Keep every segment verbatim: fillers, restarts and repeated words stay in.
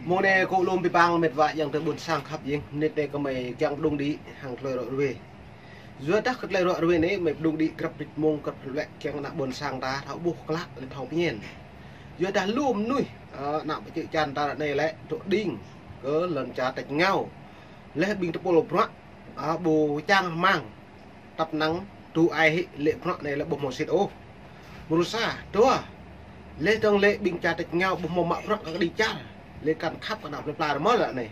Mông anai kơ lŏm pơpă mĕt wa ayŏng adơi ƀôn sang khăp jing, mơnit anai kơmơi kiăng pơdŏng đĭ hăng tơlơi ră ruai. Yua dah kơ tơlơi ră ruai anai, mơi pơdŏng đĭ grăp mơnit mông grăp lĕ kiăng ană ƀôn sang ta thâo ƀuh klă lĕ thâo pơñen. Yua dah lu mơnuih, ơ, ană ƀă čư̆ čan ta ră anai lĕ dŏ đing kơ lŏn čar tač rơngiao. Leh ƀing tơpul bruă, ơ, ƀu čang rơmang. Tăp năng tŭ ai hĭ lĕ bruă anai lĕ ƀu hmâo sĭt ôh. Mrô sa, dua. Leh dơ̆ng lĕ ƀing čar tač rơngiao ƀu hmâo mă bruă kơ kơđi čar. Lĕ kăn khăp kơ ană plơi pla rơmơ̆ lĕ anai.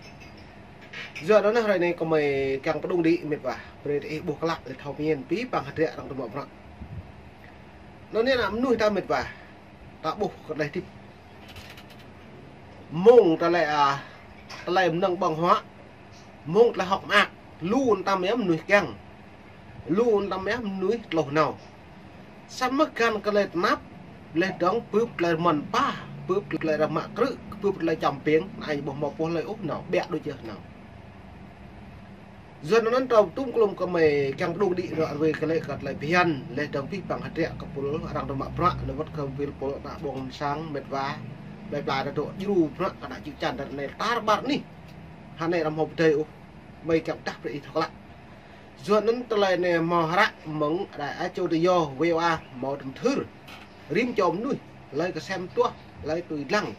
Yua anŭn hrơi anai kơmơi kiăng pơdŏng đĭ mĕt wa. Brơi ih ƀuh klă lĕ thâo pơñen pĭ păng hơdră arăng tơmă bruă. Anŭn anai ană mơnuih ta mĕt wa. Ta ƀuh kơ tơlơi hơdip. Mông tơlơi, a, tơlơi mơnơ̆ng ƀơ̆ng huă. Mông tơlơi hơ̆k mơak. Lu tăm yơh mơnuih kiăng. Lu tăm yơh mơnuih tơlơi nao. Samơ̆ găn kơ tơlơi tơnap, leh dơ̆ng bưp tơlơi rơmơn pa, bưp tơlơi rơmă krư̆, bưp tơlơi čăm ping, anai ƀu hmâo pô hlơi ôh nao, ƀiă đôč yơh nao. Yua anŭn tơl tŭm kơ lŏm kơmơi kiăng pơdŏng đĭ ră ruai kơ lĕ kơ tơlơi phiăn, leh dơ̆ng pĭ păng hơdră kơ pul arăng tơmă bruă, leh wơ̆t kơ pul pul ană ƀôn sang mĕt wa, plơi pla ta dŏ djru bruă kơ ană čư̆ čan ta anai tar ƀar anih. Hơnai răm hmâo pơdơi ôh, mơi kiăng pơdah brơi ih thâo klă. Yua anŭn tơlơi anai hmâo hră mơ̆ng đài á châu tự do V O A hmâo tơm thưr. Rĭm čô mơnuih, hlơi kơsem tuah, hlơi tui lăng.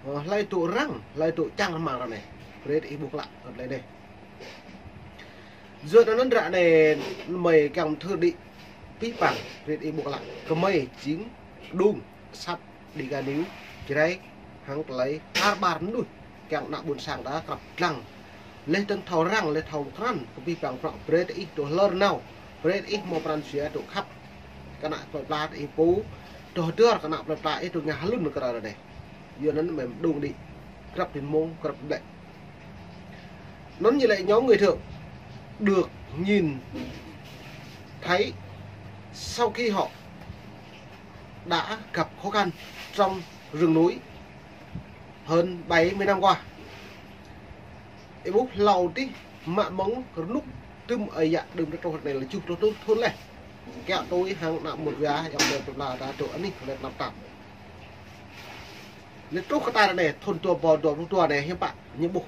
Ơ, hlơi dŏ răng, hlơi dŏ čang rơmang ră anai. Brơi ih ƀuh klă kơ tơlơi anai. Yua anŭn ră anai mơi kiăng tơm thưr đĭ pĭ păng, brơi ih ƀuh klă. Kơmơi jing đung, săp Dega News, Jrai, hăng tơlơi tar ƀar mơnuih, kiăng ană ƀôn sang ta krăp lăng. Leh dơ̆ng thâo răng, leh thâo krăn, kơ pĭ păng prŏ, brơi ih dŏ hlơr nao, brơi ih hmâo pran jua dŏ khăp. Kơ ană plơi pla ih pô, dŏ hơdơr kơ ană plơi pla ih dŏ ngă hlŭn kơ ră anai. Yua anŭn mơi pơdŏng đĭ, grăp mơnit mông, grăp lĕ. Anŭn ñu lĕ nhóm người Thượng được nhìn thấy sau khi họ đã gặp khó khăn trong rừng núi hơn bảy mươi năm qua. Ih ƀuh hlâo adih mă mơ̆ng rơnŭk tơm ơi yă đưm truh anai lĕ tơjuh pluh thŭn leh. Kiăng tui hăng ană mơnuih yua, ayŏng adơi plơi pla ta dŏ anih lĕ tơnap tap. Lĕ truh kơ ta anai thŭn dua rơbâo dua pluh dua anai hiư̆m pă ñu ƀuh.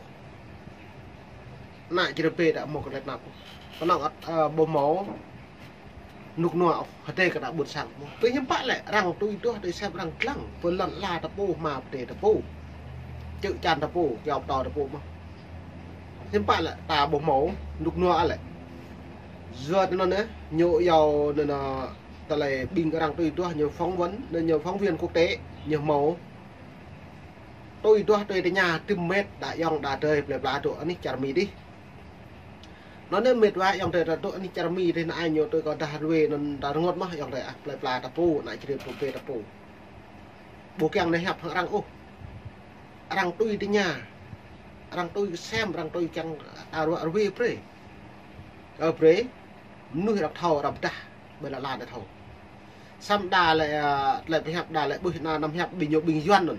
Ană Jrai ƀu hmâo kơ tơlơi tơnap. Kơnơ̆ng ăt, ơ, ƀu hmâo rơnŭk rơnua ôh, hơdai kơ ană ƀôn sang. Tui hiư̆m pă lĕ, arăng tui tuah, tui sem arăng lăng, pơ lŏn ala ta pô, hmua pơdai ta pô. Čư̆ čan ta pô, kiao pơtâo ta pô mơ̆n. Hiư̆m pă lĕ, ta ƀu hmâo rơnŭk rơnua lĕ. Yua anŭn anai, ñu yua anŭn, ơ, tơlơi ƀing arăng tui tuah, ñu phỏng vấn, anŭn ñu phóng viên quốc tế, ñu hmâo tui tuah tui tơña tơm mĕt đa ayŏng đa adơi plơi pla dŏ anih čar Mi adih. Anŭn anai mĕt wa ayŏng adơi ta dŏ anih čar Mi adih anai ñu tui kơ dah rơwe anŭn ta rơngot mơ̆n ayŏng adơi ah plơi pla ta pô ană Jrai pô pê ta pô. Ƀu kiăng nao hiăp hăng arăng ôh. Arăng tui tơña. Arăng tui kơsem, arăng tui kiăng ta ruă rơwe brơi. Kơ brơi, mơnuih arăng thâo, arăng pơdah, ƀơi lŏn ala ta thâo. Samơ̆ đa lĕ, ơ, tơlơi pơhiăp đa lĕ ƀuh anăm hiăp ƀing ñu ƀing Yuan anŭn.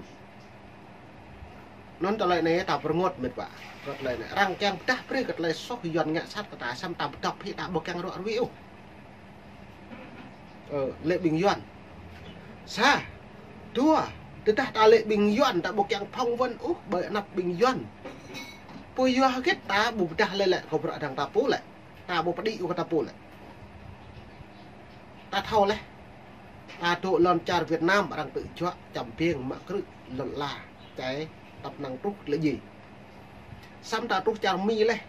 Anŭn tơlơi anai ta pơrơngot mĕt wa. Kơ tơlơi anai. Arăng kiăng pơdah brơi kơ tơlơi soh Yuan ngă sat kơ ta, samơ̆ ta pơdŏp hĭ ta ƀu kiăng ruă rơwe ôh. Ơ, lĕ ƀing Yuan. Sa, dua, tơdah ta lĕ ƀing Yuan ta ƀu kiăng phỏng vấn ôh ƀơi anăp ƀing Yuan. Pô yua hơget ta ƀu pơdah lĕ lĕ kơ bruă arăng ta pô lĕ. Ta ƀu pơđĭ ôh kơ ta pô lĕ. Ta thâo leh. Ta dŏ lŏn čar Việt Nam arăng tơjuă čăm ping mă krư̆ lŏn ala čai tăp năng truh tơlơi djai. Samơ̆ ta truh čar Mi leh.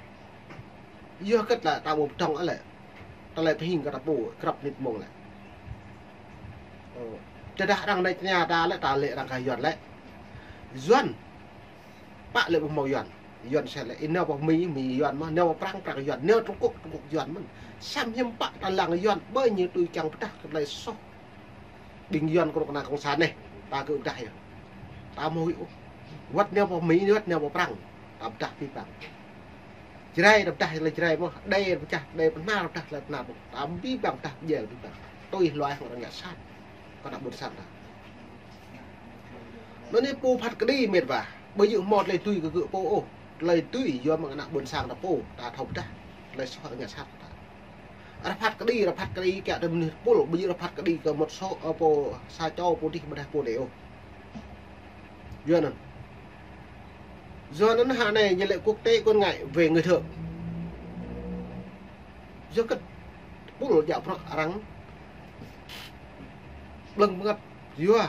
Yua hơget lĕ ta ƀu pơdŏng lĕ. Tơlơi pơhing kơ ta pô, grăp mơnit mông lĕ. Ơ, tơdah arăng nač tơña ta lĕ, ta lĕ arăng kah Yuan lĕ. Yuan, pă lĕ ƀu hmâo Yuan. Yuan sĕ lĕ, ih nao pơ Mi, Mi Yuan mơ̆n, nao pơ Prăng, Prăng Yuan, nao Trung Quốc, Trung Quốc Yuan mơ̆n. Samơ̆ hiư̆m pă ta lăng Yuan, ƀơi ñu tui kiăng pơdah kơ tơlơi soh. Ƀing Yuan kơ rŏk kơna cộng sản anai, ta kơ pơdah yơh. Ta ƀu huĭ ôh. Wơ̆t nao pơ Mi, wơ̆t nao pơ Prăng, ta pơdah pĭ păng. Jrai ta pơdah lĕ Jrai mơ̆n, Đê ta pơdah, Đê pơhnar ta pơdah lĕ pơhnar mơ̆n. Ta pĭ păng pơdah, jai pĭ păng. Tui hluai hăng arăng ngă sat kơ ană ƀôn sang ta. Anŭn anai pô phat kơđi mĕt wa. Ƀu djơ̆ hmâo tơlơi tui kơ gơ̆ pô ôh. Tơlơi tui yua mơ̆ng ană ƀôn sang ta pô, ta thâo pơdah. Tơlơi soh arăng ngă sat kơ ta. Arăng phat kơđi, arăng phat kơđi kiăng tơ mơnuih pul, ƀu djơ̆ arăng phat kơđi kơ một số, ơ, pô sa čô pô adih ƀôdah pô adih ôh. Yua anŭn. Yua anŭn hă anai ñu lĕ quốc tế quan ngại về người Thượng. Yua kơ tơpul djă prăk arăng blơ̆ng bơngăt yua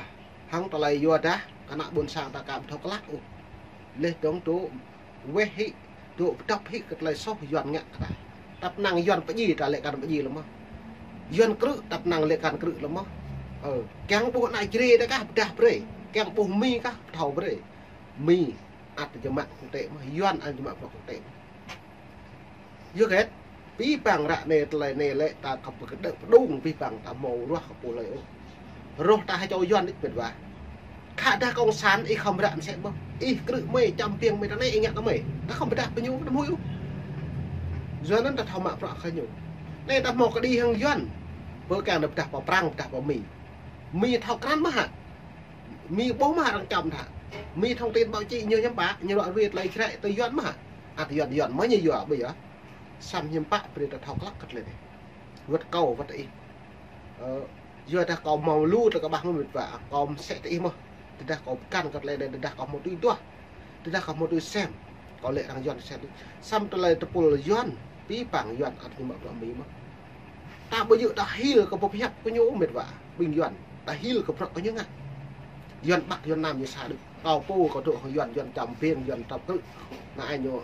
hăng tơlơi yua dah kơ ană ƀôn sang ta aka ƀu thâo klă ôh. Leh dong tŭ weh hĭ, tŭ pơdŏp hĭ kơ tơlơi soh Yuan ngă kơ ta. Tăp năng Yuan pơdjai ta lĕ kăn pơdjai lơ̆m mơ̆. Yuan krư̆ tăp năng lĕ kăn krư̆ lơ̆m mơ̆. Ơ, kiăng ƀuh ană Jrai ta kah pơdah brơi, kiăng ƀuh Mi kah pơthâo brơi. Mi ăt jơmă quốc tế mơ̆, Yuan ăt jơmă prăk quốc tế mơ̆. Yua kơ, abih bang ră anai tơlơi anai lĕ ta kơ pơkơdơ̆ pơdŏng abih bang ta hmâo ruah kơ pô hlơi ôh. Rŏh ta hơčâo Yuan đĭč pĭt wa. Khă dah cộng sản ih khŏm ră mơsĕ mơ̆. Ih krư̆ mơi, čăm piêng mơi, ta anai ih ngă kơ mơi. Ta khŏm pơdah pơ ñu, ta ƀu huĭ ôh. Yua anŭn ta thâo mă prăk kơ ñu. Anai ta hmâo kơđi hăng Yuan. Pơ kiăng ta pơdah pơ Prăng, pơdah pơ Mi. Mi thâo krăn mơ̆ hă. Mi ƀuh mơ̆ arăng čăm tha. Mi thông tin báo chí ñu hiam pă, ñu lŏ ruai tơlơi Jrai tui Yuan mơ̆ hă. Ăt Yuan, Yuan mơ̆ ñu yua ƀu yơh. Samơ̆ hiam pă brơi ta thâo klă kơ tơlơi anai. Wơ̆t kâo, wơ̆t ih. Ơ, yua dah kâo hmâo lu tơlơi kơƀah mơ̆ mĕt wa, kâo mơsĕ tơ ih mơ̆. Tơdah kâo pơkăn kơ tơlơi anai, tơdah kâo hmâo tui duah. Tơdah kâo hmâo tui sem. Kâo lĕ arăng Yuan sem. Samơ̆ tơlơi tơpul Yuan, abih bang Yuan ăt ñu mă prăk Mi mơ̆. Ta ƀu djơ̆ ta hil kơ boh hiăp kơ ñu mĕt wa. Ƀing Yuan, ta hil kơ prăk kơ ñu ngă. Yuan Bắc, Yuan Nam ñu sa đĭ. Kâo pô kâo dŏ hăng Yuan, Yuan čăm piêng, Yuan čăm krư̆. Anai ñu ƀu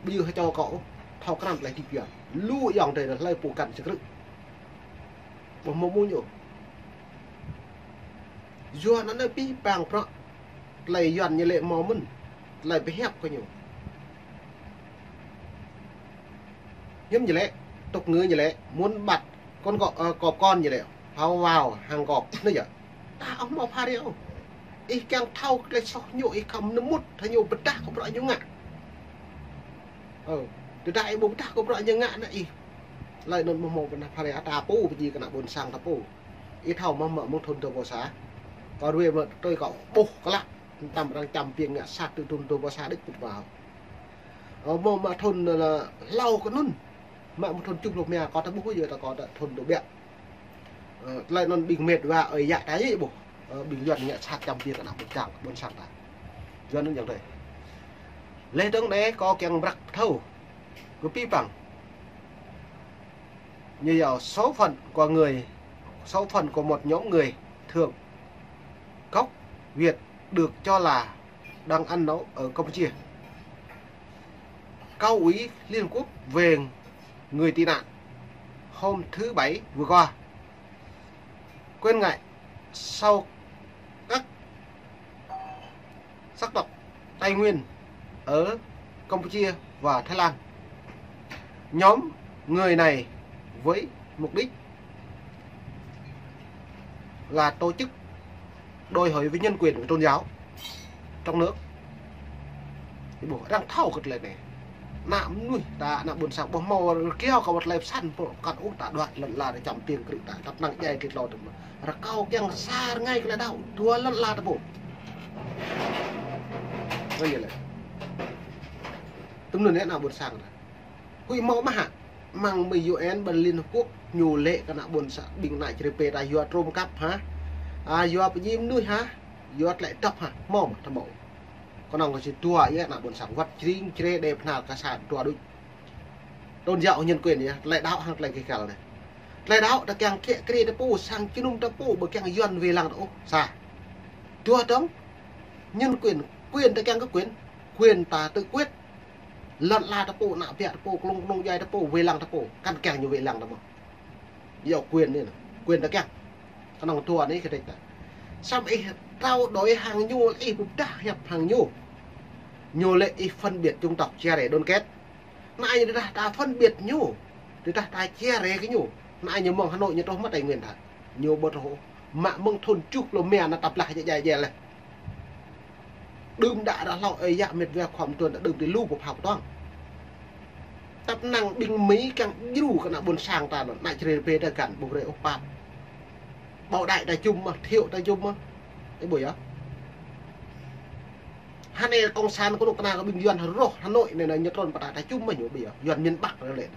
djơ̆ hơčâo kâo ôh, thâo krăn tơlơi hơdip Yuan. Lu ayŏng adơi hlơi pô kăn sa krư̆. Ƀu hmâo mơ̆ ñu. Yua anŭn anai abih bang prăk tơlơi Yuan ñu lĕ hmâo mơ̆n, tơlơi pơhiăp kơ ñu. Hiam ñu lĕ, tục ngữ ñu lĕ, muốn bắt con cọp, ơ, cọp con ñu lĕ, phải vào hang cọp, anŭn yơh. Ta ƀu hmâo phara ôh. Ih kiăng thâo tơlơi soh ñu, ih khŏm nơmŭt, thâo ñu pơdah kơ prăk ñu ngă. Ơ, tơdah ih ƀu pơdah kơ prăk ñu ngă anŭn ih. Tơlơi anŭn ƀu hmâo pơnah phara, ta pô pơdjai kơ ană ƀôn sang ta pô. Ih thâo mơ̆ mă mơ̆ng thŭn dua pluh sa. Kâo ruai mơ̆ tui kâo ƀuh klă. Tăm arăng čăm piêng ngă sat tui thŭn dua pluh sa đĭč pĭt wa. Ơ, mơ̆ mă thŭn, ơ, hlâo kơ anŭn. Mă mơ̆ng thŭn tơjuh pluh rơma kâo ta ƀuh yơh ta kâo ta thŭn dua ƀiă. Ơ, tơlơi anŭn ƀing mĕt wa ơi yă ta yơh ƀuh. Ơ, ƀing Yuan ngă sat čăm piêng kơ ană ƀôn sang, ƀôn sang ta. Yuan anŭn ayŏng adơi. Leh dong anai kâo kiăng mơak thâo. Kơ abih bang. Như vậy, số phận của người, số phận của một nhóm người Thượng gốc Việt được cho là đang ẩn náu ở Campuchia. Cao ủy Liên Hợp Quốc về người tị nạn hôm thứ Bảy vừa qua khuyến nghị sau các sắc tộc Tây Nguyên ở Campuchia và Thái Lan. Nhóm người này với mục đích là tổ chức đòi hỏi về nhân quyền của tôn giáo trong nước. Ih ƀuh, arăng thâo kơ tơlơi anai. Ană mơnuih ta, ană ƀôn sang ƀuh hmâo rơkiao kơ wơ̆t tơlơi pơsăn pô kăn ôh ta đuaĭ lŏn ala ta čăm piêng krư̆ ta, tăp năng djai kơ tlâo tơm. Rơkâo kiăng sa rơngai kơ tơlơi đaŏ, dua lŏn ala ta pô. Ơ, yơh lĕ. Tơm anŭn yơh ană ƀôn sang ta. Huĭ hmâo mơ̆ hă? Mơ̆ng ƀing U N ƀing Liên Hợp Quốc ñu lĕ kơ ană ƀôn sang ƀing ană čơrê pê ta yua trôm kăp hă? A, yua pơdjai mơnuih hă? Yua tơlơi dŏp hă? Hmâo mơ̆? Ƀu hmâo. Kơnơ̆ng kơ či dua yơh ană ƀôn sang wơ̆t jring čơrê đe pơnal kơ sa dua đôč. Tôn giáo nhân quyền yơh, tơlơi đaŏ hăng tơlơi kơ găl anai. Tơlơi đaŏ ta kiăng kiă kriê ta pô, sang jơnum ta pô, ƀu kiăng Yuan wai lăng ta ôh. Sa. Dua dong, nhân quyền, quyền ta kiăng kơ quyền, quyền ta tự quyết. Lŏn ala ta pô, ană ƀiă ta pô, klung knông djuai ta pô, wai lăng ta pô, kăn kiăng ñu wai lăng ta mơ̆. Yua quyền anai, quyền ta kiăng. Kơnơ̆ng dua anai kơ đĕč ta. Samơ̆ ih trao đổi hăng ñu, ih ƀu pơdah hiăp hăng ñu. Ñu lĕ ih phân biệt chủng tộc chia rẽ đoàn kết. Anai ñu tơdah ta phân biệt ñu, tơdah ta chia rẽ kơ ñu. Anai ñu mơ̆ng Hà Nội ñu truh mơ̆ Tây Nguyên ta. Ñu ƀu truh. Mă mơ̆ng thŭn tơjuh pluh rơma anŭn ta blah djai djai leh. Đưm đă ră hlâo ơi yă mĕt wa khua mơtuan ta đưm ti lu pơphao pơtuang. Tăp năng ƀing Mi kiăng djru kơ ană ƀôn sang ta anŭn, ană čơrê pê ta găn ƀu brơi ôh pap. Bảo Đại ta čum mơ̆, Thiệu ta čum mơ̆. Ih ƀuh yơh. Hơnai cộng sản kơnuk kơna kơ ƀing Yuan rŏh Hà Nội anai, anai ñu trŭn pơ ta ta čum mơ̆ ñu ƀuh yơh. Yuan miền Bắc anai lĕ.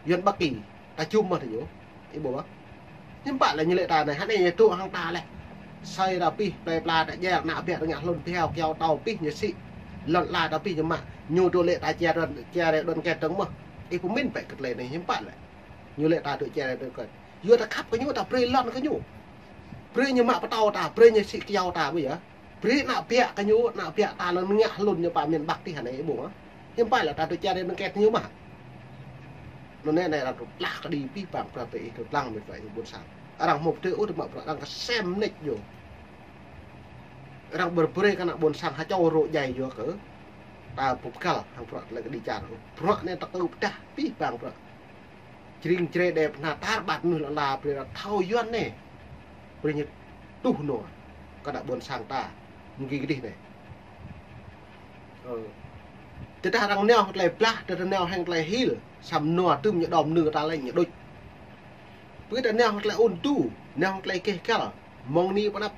Yuan Bắc Kỳ, ta čum mơ̆ ta ñu. Ih ƀuh ƀă. Hiư̆m pă lĕ ñu lĕ ta anai, hơnai ñu tŭ hăng ta lĕ. Asơi ta pih, plơi pla ta djel, ană ƀiă ta ngă hlŭn pih heo, kiao tâo pih ñu sĭ. Lŏn ala ta pih ñu mă, ñu dŏ lĕ ta chia rơ̆n, chia rơ̆n đôn kĕt dơ̆ng mơ̆. Ih pơmĭn bĕ kơ tơlơi anai hiư̆m pă lĕ. Ñu lĕ ta dŏ chia rơ̆n đôn kĕt. Yua ta khăp kơ ñu, ta brơi lŏn kơ ñu. Brơi ñu mă pơtâo ta, brơi ñu sĭ kơyâo ta ƀu yơh. Brơi ană ƀiă kơ ñu, ană ƀiă ta lŏn ngă hlŭn ñu pă miền Bắc tih anai ƀu hă. Hiư̆m pă lĕ ta dŏ chia rơ̆n đôn kĕt ñu mơ̆. Anŭn anai arăng tơplah kơđi pih păng prăp ih tơplah mĕt wa ih ƀôn sang. Arăng hmâo pơtê ôh tơmă prăp arăng kơsem mơneč yơh. Arăng brơi brơi kơ ană ƀôn sang ha čô rô djai yơh kơ. Ta pơkăl hăng prăp tơlơi kơđi čar. Prăp anai ta kơ pơdah pih păng prăp. Jring jre đe pơhna tar ƀat mơnuih lŏn ala brơi arăng thâo Yuan anai. Brơi ñu tuh nua kơ ană ƀôn sang ta. Mơ̆ng gih kơdih anai. Ơ. Tơdah arăng nao hăng tơlơi blah, tơdah nao hăng tơlơi hil, samơ̆ nua tơm ñu đom nư ta lĕ ñu đôč. Bơ tơdah nao hăng tơlơi ôn tu, nao hăng tơlơi keh kăl, mơ̆ng anai pơ anăp.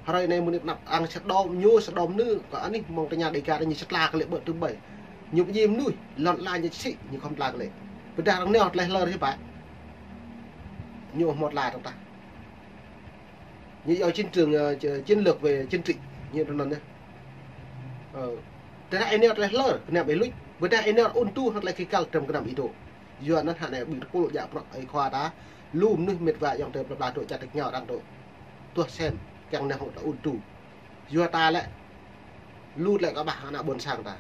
Hrơi anai mơ̆ng anai pơ anăp, arăng sơdom ñu, sơdom nư, kơ anih mơ̆ng tơña Đêga ñu sơtla kơ lĕ ƀơi tơm ƀai. Ñu pơjing mơnuih, lŏn ala ñu sĭ, ñu khŏm tla kơ lĕ. Bơ tơdah arăng nao hăng tơlơi hlơr hiư̆m pă. Ñu hmâo tla tơ̆ng tah. Ñu yua chiến trường, ơ, ch-, chiến lược về chính trị, ñu tui anŭn yơh. Ơ, tơdah ih nao tơlơi hlơr, kơnăm ih luč. Bơ tơdah ih nao ôn tu hăng tơlơi keh kăl, tơm kơnăm ih dŏ. Yua anŭn hă anai ƀing tơpul djă prăk ơi khua ta. Lu mơnuih mĕt wa ayŏng adơi pla pla dŏ čar tač rơngiao arăng dŏ. Tuh sem, kiăng nao hăng tơlơi ôn tu. Yua ta lĕ, lu tơlơi kơ ƀah ană ƀôn sang ta.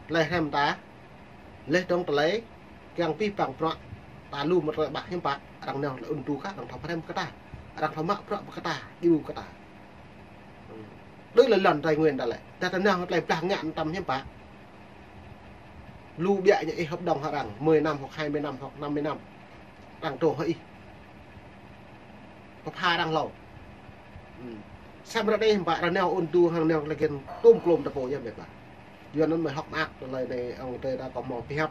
Tơlơi hrăm ta, laih dơ̆ng tơlơi, kiăng pih păng prăk, ta lu mơ̆ tơlơi ƀah hiư̆m pă, arăng nao tơlơi ôn tu kah, arăng thâo pơhrăm kơ ta, arăng thâo mă prăk kơ ta, djru kơ ta. Đơi lĕ lŏn Tây Nguyên ta lĕ, ta tơnah tơlơi blah ngă tăm hiư̆m pă. Lu ƀiă ñu ih hợp đồng hăng arăng, mười năm hoặc hai mươi năm hoặc năm mươi năm. Arăng trô hơ ih. Pơpha arăng hlâo. Ư. Samơ̆ ră anai hiư̆m pă arăng nao ôn tu hăng nao tơlơi găn tôm klôm ta pô yơh mĕt wa. Yua anŭn mơ̆ hơ̆k mơak tơlơi anai ayŏng adơi ta kâo hmâo pơhiăp.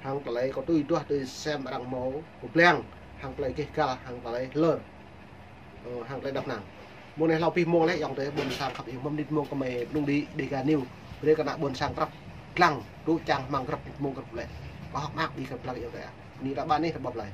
Hăng tơlơi kâo tui duah tui sem arăng hmâo pơblang. Hăng tơlơi keh kăl, hăng tơlơi hlơr. Ơ, hăng tơlơi đăp năng. Mông anai hlâo pih mông lĕ ayŏng adơi ƀôn sang khăp ih mơ̆ng mơnit mông kơmơi pơnung đĭ Đêga News. Brơi kơ ană ƀôn sang krăp. Lăng, tŭ čang hmang krăp mơnit mông krăp lĕ. Kâo hơ̆k mơak ƀing krăp lăng ayŏng adơi. Anai ta ƀăn anai ta ƀuh lơi.